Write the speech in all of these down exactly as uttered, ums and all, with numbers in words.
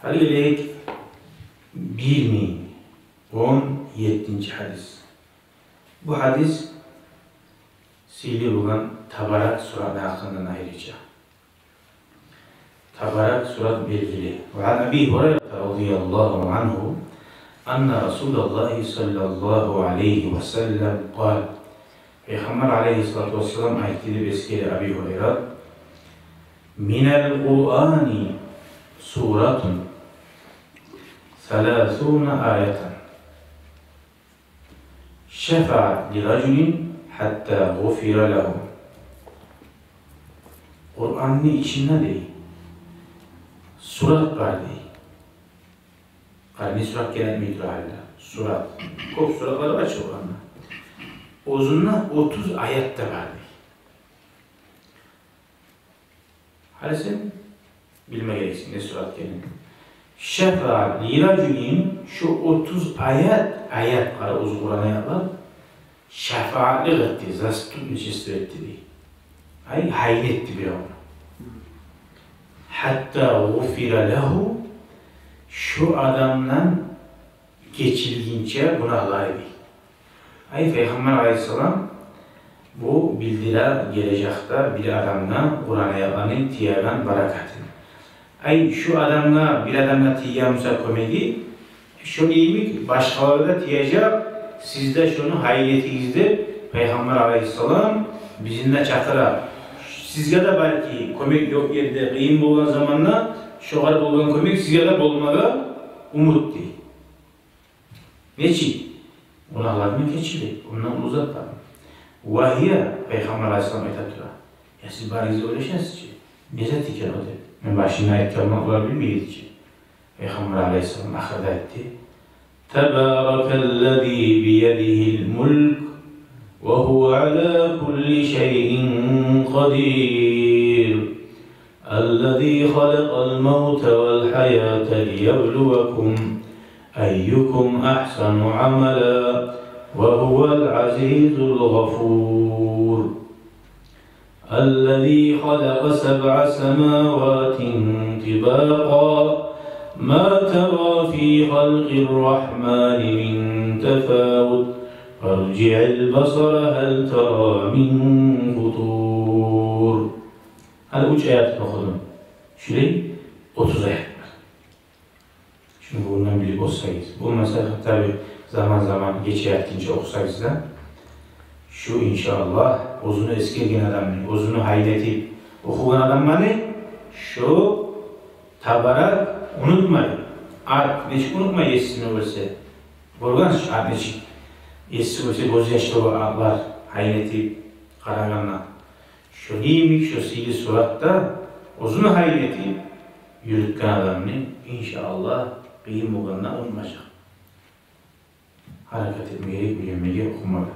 Гьали гелейик бир минг он еттинчи гьадис. Бу гьадис сыйлы болгъан Табарак суратны гьакъындан айрыча. Табарак сурат белгили. وعن أبي هريرة رضي الله عنه أن رسول الله صلى الله عليه وسلم قال. Пайхаммар алейгьиссалату вассалам айтды деп эсгере Аби Гьурайра: من القرآن سورة ثلاثون آية شفعت لرجل حتى غفر له. Къуранны ичинде, дей, сурат бар, дей. Къара, не сурат геле этмей тура гьали де. Сурат. Кёп суратлар бар чы Къуранда. Оьзюнде отуз аят да бар, дей. Гьали сен билме герексен не сурат экенин. شفعت لرجل, шу отуз аят, аят, къара, оьзю Къуран аятлар, шафаатлыкъ этди, заступничество этди, дей. Ай, гьайын этди биревню. حتى غفر له, шу адамдан гечилгинче гюнагьлары, дей. Ай, Пайхаммар алейгьиссалам бу билдире гележекде бир адамгъа Къуран аятланы тиеген баракатын. Ай, шу адамгъа, бир адамгъа тиеген буса кёмеги, шону йимик башгъалагъа да тиежек, сиз де шону гьайын этигиз деп Пайхаммар алейгьиссалам бизин де чакъыра. Сизге де, балики, кёмек ёкъ ерде, къыйын болгъан заманда шогъар болгъан кёмек сизге де болмагъа умут, дей. Нечик? Гюнагьлардан гечиле, ондан узатар. وهي, Пайхаммар алейгьиссалам айта тура. Я сиз барыгъыз да ойлашасыз чы, не зат экен о деп. Мен башында айтгъанман, олар билмей эди чи. Пайхаммар алейгьиссалам ахырда айтды: تبارك الذي بيده الملك وهو على كل شيء قدير. الذي خلق الموت والحياة ليبلوكم أيكم أحسن عملا وهو العزيز الغفور. الذي خلق سبع سماوات طباقا ما ترى في خلق الرحمن من تفاوت فارجع البصر هل ترى من فطور. Гьали уьч аятны охудум. Шулай отуз аят бар. Шуну бугюнден билип болсагъыз. Болмаса, гьатта бир заман-заман гече ятгъынча охусагъыз да. Шу, иншааллагь, оьзюню эсгерген адамны, оьзюню гьайын этип охугъан адамны шу Табарак унутмай. Ат нечик унутмай, есине гёрсе. Гёргенсиз, ат нечик, есине гёрсе, гёзьяшлы бола атлар, гьайын этип къарагъанда. Шону йимик, шо сыйлы суратда оьзюню гьайын этип юрютген адамны, иншааллагь, къыйын болгъанда унутмажакъ. Гьаракат этме герек, уьйренме герек охумагъа.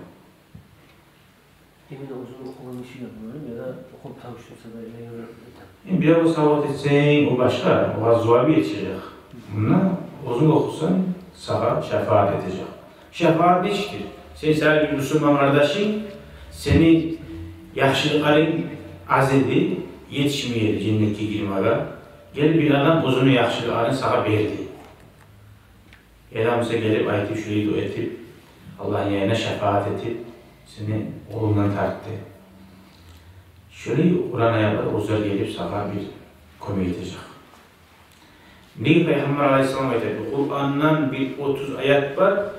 Именно оьзю охугъан гишиге бола, яда охуп тапшурса да, яда... Энни биревге савгъат этсенг, о башгъа, огъар зувабы етишежек. Мунда оьзюнг охусанг, сагъа шафаат этежек. Шафаат нечикдир? Сен, сени бир бусурман къардашынг, сени яхшылыкъларынг аз эди, етишмей эди женнетге гирмеге. Гел, бир адам оьзюню яхшылыкъларын сагъа берди. Яда буса гелип айтып, шулай дуа этип, Аллагьны янына шафаат этип, сени къолунгдан тартды. Шулай Къуран аятлар оьзлер гелип сагъа бир кёмек этежек. Неге Пайхаммар алайгьиссалам айта, Къурандан бир отуз аят бар,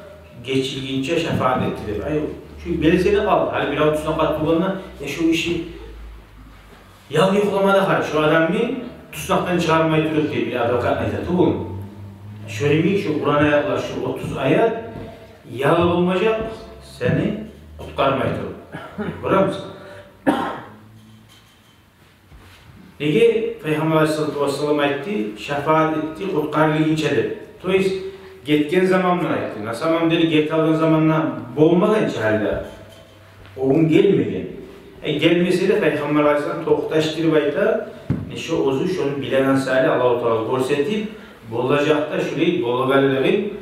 гечилгинче шафаат этди деп. Ай, шу белсени къалды. Гьали бирев туснакъ къатып тургъанда, я шу гиши ял юхламады гьали, шу адамны туснакъдан чыгъармай туруп деп, бир адвокатны айта тюгюлмю? Шо йимик шу Къуран аятлар, шу отуз аят ял болмажакъ сени къутгъармай туруп. Гёремисен? Неге Пайхаммар алайгьиссалату вассалам айтды, шафаат этди къутгъарылгъынча деп. То есть гетген замандан айтды. На самом деле гетип алгъан заманда болмагъан чы гьали де. О гюн гелмеген. Э, гелмесе де, Пайхаммар алайгьиссалам токъташдырып айта, не шу оьзю шону билеген саялы Аллагьу Таала гёрсетип, болажакъда шулай болагъанлыгъын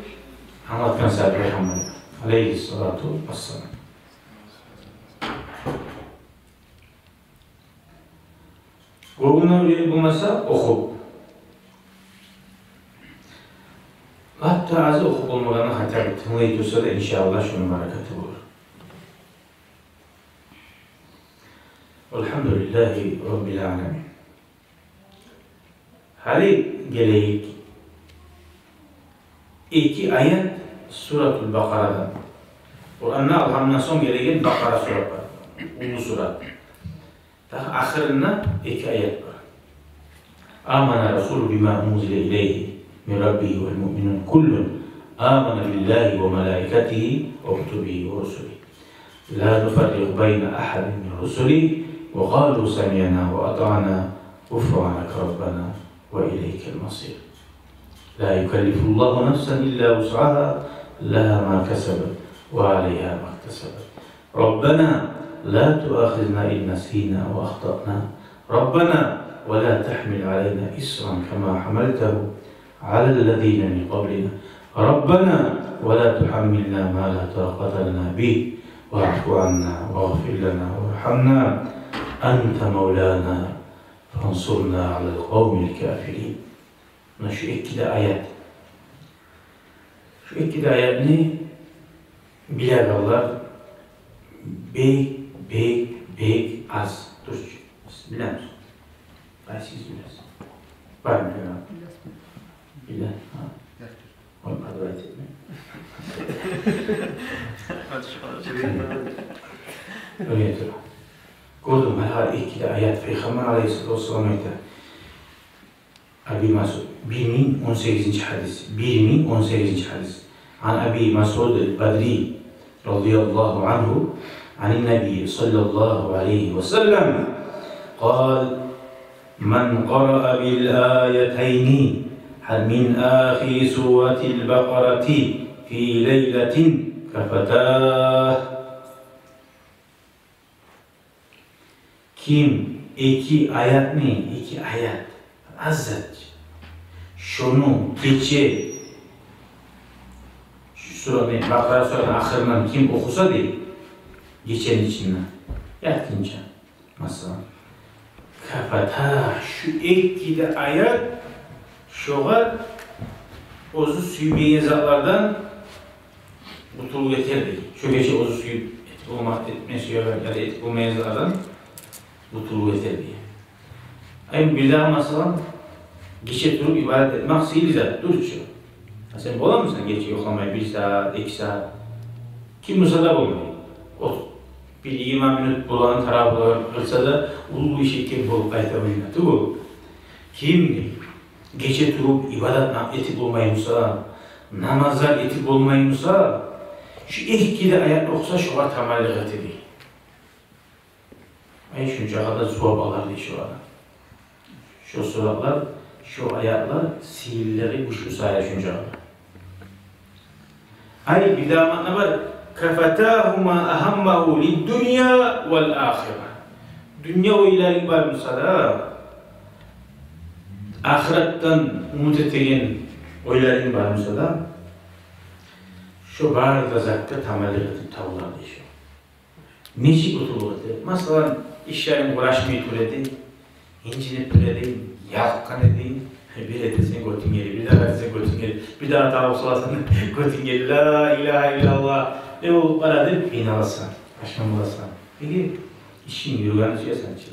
англатгъан саялы Пайхаммар алайгьиссалату вассалам. Гёнгюнден уьйренип болмаса, охуп. Гьатта азы охуп болмагъаны, гьатта бир тынглай турса да, иншааллагь, шону баракаты болур. Альгьамдулиллагьи раббил аламин. Гьали гелейик эки аят Суратул Бакъарадан. Къуранда Алгьамдан сонг гелеген Бакъара сурат бар. Уллу сурат. Дагъы ахырында эки аят бар. آمن الرسول بما أنزل إليه من ربه والمؤمنون كل آمن بالله وملائكته وكتبه ورسله لا نفرق بين أحد من رسله وقالوا سمعنا وأطعنا غفرانك ربنا وإليك المصير. لا يكلف الله نفسا إلا وسعها، لها ما كسبت وعليها ما اكتسبت. ربنا لا تؤاخذنا إن نسينا أو أخطأنا. ربنا ولا تحمل علينا إصرا كما حملته على الذين من قبلنا. ربنا ولا تحملنا ما لا طاقة لنا به واعف عنا واغفر لنا وارحمنا أنت مولانا فانصرنا على القوم الكافرين. Муна шу эки де аят. Шу эки де аятны билегенлер бек, бек, бек аз. Дурусу, сиз билемисиз? Къайсыгъыз билесиз? Бармы билеген? Биле, гьа? Ону подавать этме. Оьле тура. Гёрдюнг, гьали эки де аят Пайхаммар алайгьиссалату вассалам айта. Аби Масъуд, бир минг он сегизинчи гьадис, бир минг он сегизинчи гьадис. عن أبي مسعود البدري رضي الله عنه عن النبي صلى الله عليه وسلم قال: من قرأ بالآيتين من آخر سورة البقرة في ليلة كفتاه. Ким эки аятны, эки аят, аз зат, шону гече, шу сураны, Бакъара сураны ахырындан ким охуса, дей, гечени ичинде, ятгъынча, масала, كفتاه, шу эки де аят шогъар оьзю сюймейген затлардан къутулуп гетер, дей. Шо гече оьзю сюйюп этип болма-, этме сюеген яда этип болмайгъан затлардан къутулуп гетер, дей. Ай, бирдагъы масала, гече туруп ибадат этмек сыйлы зат, дурусу. А сен боламысан гече юхламай бир сагьат, эки сагьат? Ким болса да болмай. О бир йигирма минут болагъан тарабы къылса да, уллу иш этген болуп къайта уьюне, тюгюл. Ким гече туруп ибадат этип болмай буса, намазлар этип болмай буса, шу эки де аятны охуса, шогъар таманлыкъ этеди. Ай, шунча къадар зувап алар, дей, шо адам. Шо суратлар, шо аятлар сыйлылыгъы гючлю саялы шунча къадар. Ай, бирдагъы маъна бар. كفتاه ما أهمه للدنيا والآخرة. Дюнья ойларынг бар буса да, ахыратдан умут этеген ойларынг бар буса да, шо бары да затгъа таманлыкъ этип табулар, дей, шо. Нечик къутулуп эте? Масала, ишлеринг къурашмай тура эди, инжинип тура эдинг, ялкъгъан эдинг, бир этесен — гётюнг эрип, бирдагъы этесен — гётюнг эрип, бирдагъы табуп саласан — гётюнг эрип, ла илагьа иллаллагь, не болуп бара деп къыйналасан, ашман боласан. Неге? Ишинг юрюгенни сюесен чи.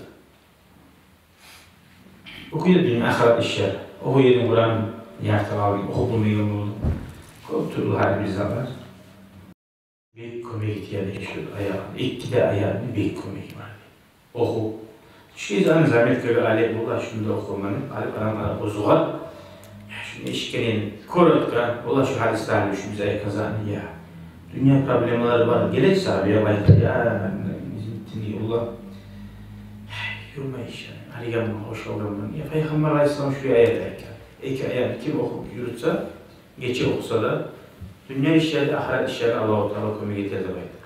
О кюйде дюнья, ахырат ишлер. Охуй эдинг Къуран, ярты къалды, охуп болмайгъан болду. Кёп тюрлю гьар бир затлар. Бек кёмеги тиеди шу аят, эки де аятны бек кёмеги бар. Оху. Шу гезик заметкагъа алып бола, шунда охуман деп, алып, анам, анам озугъар. Я, шуну эшитгенин, коротко, бола шу гьадислени, шу биз айтгъан затны, я. Дюнья проблемалары бар. Гелеси сагьабияны айтды, я, бизин дини, олар, юрмей иш, я, арыгъанман, ошалгъанман. Я, Пайхаммар алайгьиссалам шу аят айтгъан. Эки аятны ким охуп юрютсе, гече охуса да, дюнья ишлерде, ахырат ишлерде Аллагьу Таала кёмек этер деп айтды.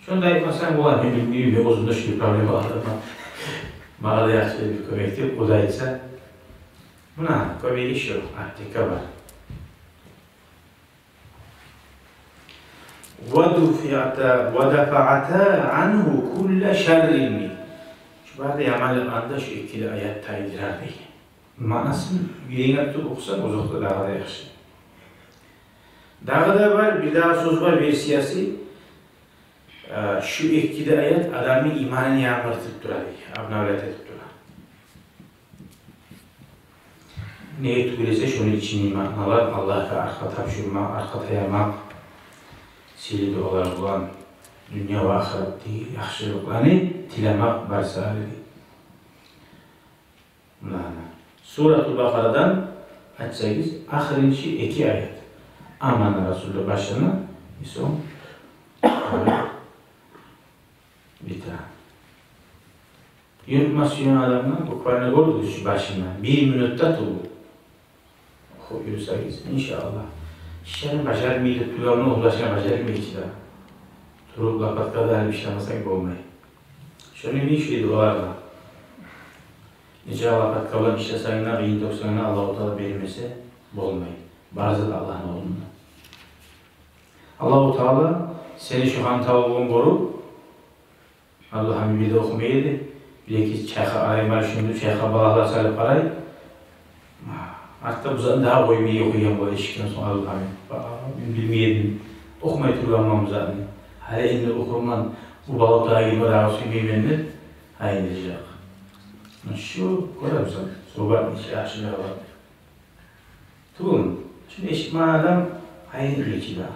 Шону да айтмасанг бола, мен билмеймен, мен оьзюмде шулай проблема бар. Магъа да яхшы бир кёмек деп, о да айтса. Муна, кёмеги шо, аптека бар. ودفعتا، ودفعتا عنه كل شر. Шу бары да яманлыкъны да шу эки де аят тайдырар деген. Маънасын юрегинге тутуп охусанг, озокъда, дагъы да яхшы. Дагъы да бар, бирдагъы сёз бар версиясы. Э, шу эки де аят адамны иманын янгыртып тура, дей, обновлять этип тура. Неге тюгюл эсе, шону ичиндеги маъналар Аллагьгъа аркъа тапшурмакъ, аркъа таямакъ, сыйлы дуалар булан дюнья ва ахыратдагъы яхшылыкъланы тилемек бар саялы, дей. Муна, Суратул Бакъарадан ачсагъыз, ахырынчы эки аят. Амана Расулуллагь башлана, и сонг бите. Юрютме сюеген адамны буквально гёрдюгюз шу башында. Бир минутда тюгюл. Охуп юрюсегиз, иншааллагь. Ишлерин бажармай деп тургъанны, о башгъа бажармай чы да. Туруп лопатка да алып ишлемесенг болмай. Шону йимик шу эди олар да. Нече лопатка булан ишлесенг де, къыйын тёксенг де, Аллагьу Таала бермесе болмай. Бар зат Аллагьны къолунда. Аллагьу Таала сени шу хантав болгъанны гёрюп, Абдулгьамид бир де охумай эди. Бир-эки чайкъа къарай, мал шунду чайкъа, балагьлар салып къарай. Артда бу затны дагъы къоймай охуйгъан бола эшитген сонг Абдулгьамид. Ба, мен билмей эдим. Охумай тургъанман бу затны. Гьали энни охурман, бу балагьлар гирме дагъы сюймеймен деп. Гьайын эжек. Шу, гёремисен, согъат нече яхшы гьалат. Тюгюлмю? Шуну эшитмеген адам гьайын этмей чи дагъы.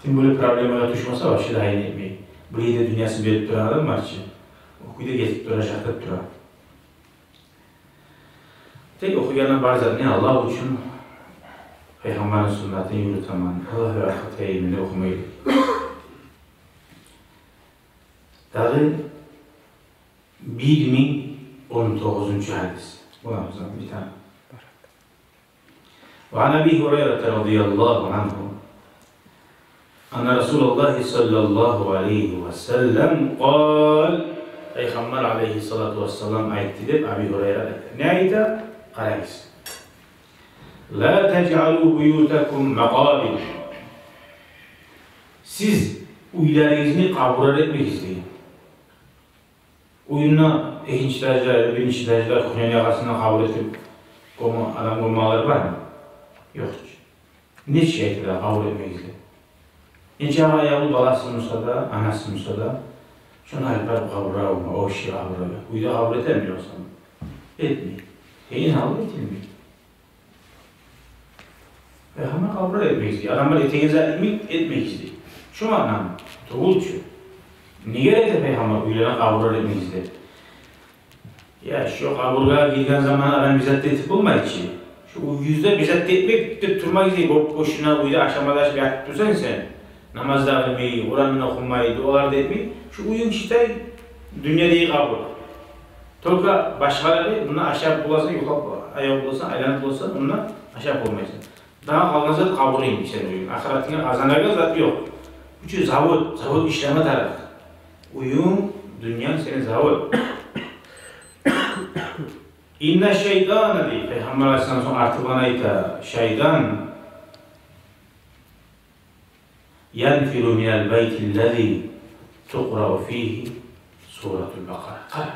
Тем более проблемагъа тюшмесе, вообще де гьайын этмей. Бу ерде дюньясын берип турагъан адам бар чы. О кюйде гетип тура, жакътап тура. Тек охуйгъанда бар затны Аллагь учун, Пайхаммарны суннатын юрютемен, Аллагьгъа аркъа таяйман деп охумай. Дагъы бир минг он тогъузунчу гьадис. Боламы бизге бир тане? وعن أبي هريرة رضي الله عنه أن رسول الله صلى الله عليه وسلم قال, Пайхаммар алайгьиссалату вассалам айтды деп Аби Гьурайра айта. Не айта? Къарагъыз. لا تجعلوا بيوتكم مقابر. Сиз уьйлеригизни къабурлар этмегиз деген. Уьюнде экинчи этажда, биринчи этажда, кухняны ягъасында къабур этип, къома-, адам къоймагъанлар бармы? Ёкъ чу. Нечик айтыла къабур этмегиз деп? Нечакъы аявлу баласы буса да, анасы буса да, шону алып барып къабургъа къойма, общий къабургъа. Уьйде къабур этеми ёкъса? Этмей. Гьайын гьалда этилмей. Пайхаммар къабурлар этмегиз дей. Адамлар этеген зат йимик этмегиз дей. Шу маънамы? Тюгюл чю. Неге айта Пайхаммар уьйлени къабурлар этмегиз деп? Я, шу къабургъа гирген заман адам бир зат да этип болмай чы. Шу уьюнгде бир зат да этмей деп турмагъыз дей. Боп-бошуна уьйде ашама да ашап ятып турсанг сен, намаз да къылмай, Къуран да охумай, дуалар да этмей, шу уьюнг, считай, дюньядагъы къабур. Только башгъалары мунда ашап боласан, юхлап, аяв боласан, айланып боласан, мунда ашап болмайсан. Дагъы къалгъан зат къабур йимик сени уьюнг. Ахыратынга къазанагъан зат ёкъ. Учу завод, завод ишлеме тарыкъ. Уьюнг, дюньянг сени завод. إن الشيطان, дей, Пайхаммар алайгьиссалам сонг арты булан айта, шайтан ينفر من البيت الذي تقرأ فيه سورة البقرة. Къара,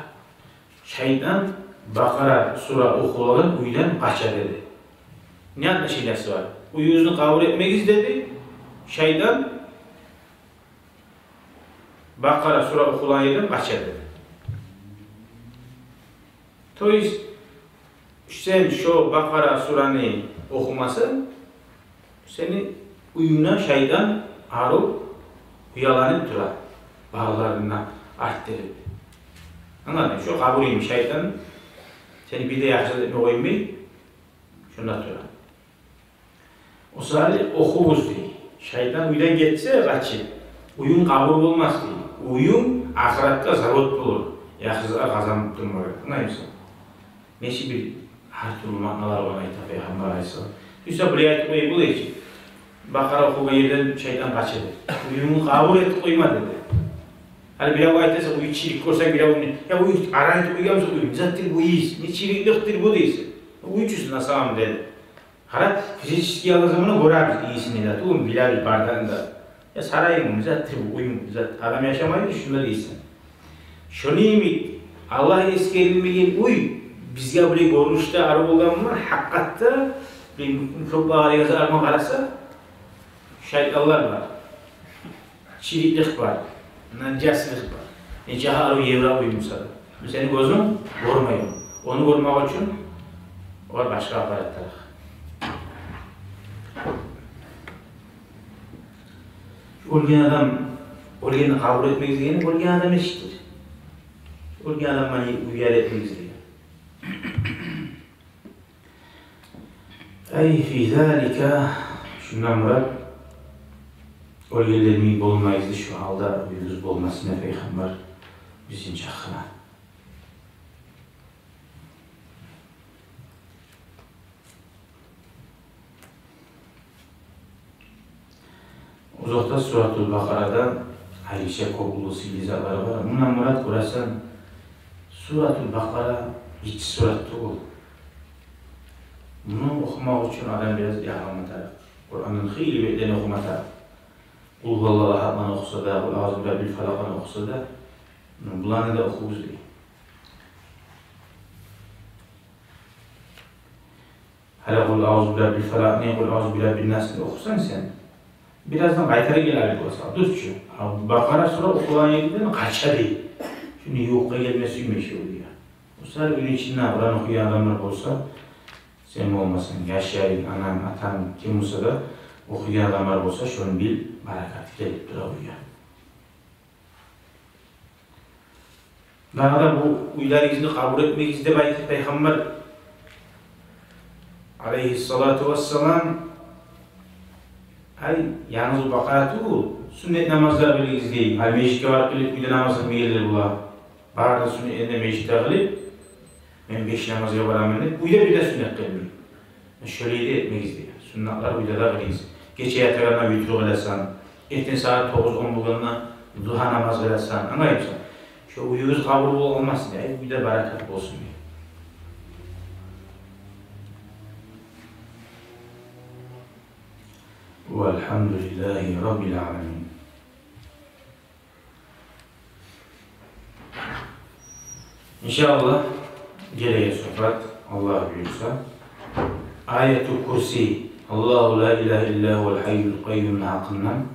шайтан Бакъара сура охулагъан уьйден къача деди. Не отношениясы бар? Уьюгюзню къабур этмегиз деди. Шайтан Бакъара сура охулагъан ерден къача деди. То есть, сен шо Бакъара сураны охумасанг, сени уьюнгде шайтан арив уяланып тура, багъларын арттырып. Англадынг? Шо къабур йимик шайтан сени бир де яхшы зат этме къоймай, шонда тура. О саялы охугъуз дей. Шайтан уьйден гетсе, къачып, уьюнг къабур болмас дей. Уьюнг ахыратда завод болур. Яхшы зат къазанып турмагъа. Англаймысан? Нече бир гьар тюрлю маъналар бар айта Пайхаммар алайгьиссалам. Тюзде булай айтып къоя болай чы. Бакъара охулагъан ерден шайтан къача деди. Уьюнгню къабур этип къойма деди. Гьали бирев айтса, уьй чирик гёрсенг, бирев: «Я, уьй аран этип къойгъанмысан, уьй, не затдыр бу ийис, не чирикликдир бу?» — дейсен. Уьй чюсю на самом деле. Къара, физически алгъан заманда гёребиз ийисин де, тюгюлмю, билебиз бардыгъын да. Я, сарайым, не затдыр бу, уьй, не зат, адам яшамайды шунда дейсен. Шону йимик, Аллагь эсгерилмеген уьй бизге булай гёрюнюшде арив болгъан булан, гьакъыкъатда Бир микроблагъа къарайгъан заман къараса, шайтанлар бар, чириклик бар, нажаслыкъ бар. Нече гьару евро уьй буса да, сени гёзюнг гёрмей ону. Ону гёрмек учун олар башгъа аппарат тарыкъ. Оьлген адам, оьлгенни къабур этмегиз дегени оьлген адам эшитдир. Оьлген адамны уьяр этмегиз деген. Ай, фи залика, шундан мурат, оьлгенлер йимик болмагъыз, шу гьалда уьюгюз болмасын, пайхаммар бизин чакъыра. Узакъда Суратул Бакъарада айрыча кёп уллу сыйлы затлар бар. Мундан мурат, гёресен, Суратул Бакъара гиччи сурат тюгюл. Муну охумакъ учун адам бираз яргъанма тарыкъ. Къуранны хыйлы бетлерин охума тарыкъ. Къул гьуваллагьу агьадланы охуса да, Къул агъузу бираббил фалакъланы охуса да, буланы да охугъуз дей. Гьали Къул агъузу бираббил фалакъны, Къул агъузу бираббин насны охусанг сен, бираздан къайтара геле алып боласан, дюз чю. А Бакъара сура охулагъан ерден къача дей. Шуну ювукъгъа гелме сюймей шо уьйге. О саялы уьйню ичинде Къуран охуйгъан адамлар болса, сен болмасанг, яшларынг, ананг, атанг, ким буса да, охуйгъан адамлар болса, шону бил, баракаты гелип тура уьйге. Дагъы да бу уьйлеригизни къабур этмегиз деп айтып пайхаммар алейгьиссалату вассалам, ай, янгыз бу Бакъара тюгюл, сюннет намазлар къылыгъыз дей. Гьали межитге барып къылып, уьйде намаз къылмайгъанлар бола. Бары да сюннетлени межитде къылып, мен беш намазгъа бараман деп, уьйде бир де сюннет къылмай. Шолай да этмегиз дей. Сюннетлер уьйде де къылыгъыз. Гече ятагъанда витру къыласан, эртен сагьат тогъуз-он болгъанда дугьа намаз къыласан, англаймысан? Шо уьюгюз къабур болуп къалмасын дей, уьйде баракат болсун дей. Валгьамдулиллагьи раббил аламин. Иншааллагь, гелеген сухбат, Аллагь буюрса, Аятул Курси, Аллагьу ла илагьа илла гьувал гьайюл къайюмну гьакъындан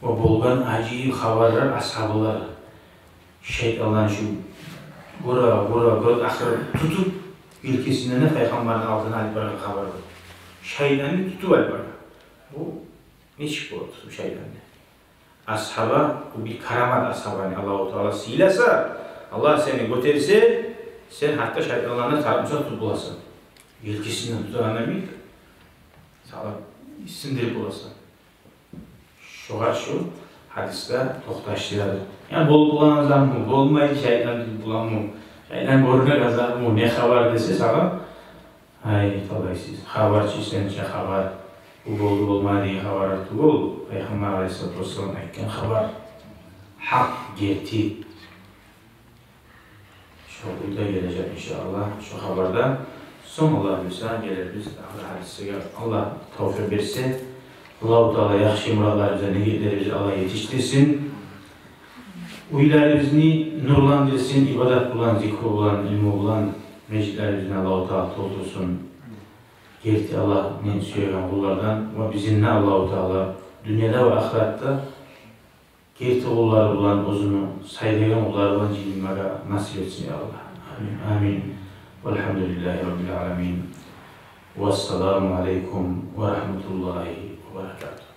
ва болгъан ажайып хабарлар, асгьабалар шайтанланы шу гёре, гёре, гёре, ахыры тутуп, елкесинден де пайхаммарны алдына алып баргъан хабар бар. Шайтанны тутуп алып баргъан. Бу нечик бола тутуп шайтанны? Асгьаба, бу бир карамат асгьабаны. Аллагьу Таала сыйласа, Аллагь сени гётерсе, сен гьатта шайтанланы тарыкъ буса тутуп боласан. Елкесинден тутагъанда йимик салып сындырып боласан. Шогъар шу гьадисде токъташдырады. Яни болуп болагъан затмы, болмай, шайтан тутуп боламы, шайтан гёрмеген затмы, не хабар десе сагъа, ай, талайсыз. Хабар чы, сен чи хабар. Бу болду, болмады деген хабар тюгюл. Пайхаммар алейгьиссалату вассалам айтгъан хабар. Гьакъ, герти. Шо уьйде гележек, иншааллагь, шо хабарда. Сонг, Аллагь буюрса, гелербиз дагъы гьадисге. Аллагь тавфикъ берсе, Аллагьу Таала яхшы муратларыбызгъа, ниетлерибизге Аллагь етишдирсин. Уьйлерибизни нурландырсын, ибадат булан, зикру булан, илму булан межитлерибизни Аллагьу Таала толтурсун герти Аллагьны сюеген къуллардан ва бизин де Аллагьу Таала дюньяда ва ахыратда герти къуллары булан, оьзюню сайлагъан къуллары булан жыйылмагъа насип этсин, я Аллагь. Амин. Амин. Валгьамдулиллагьи раббил аламин. Вассаламу алейкум ва рагьматуллагьи ва баракатугь.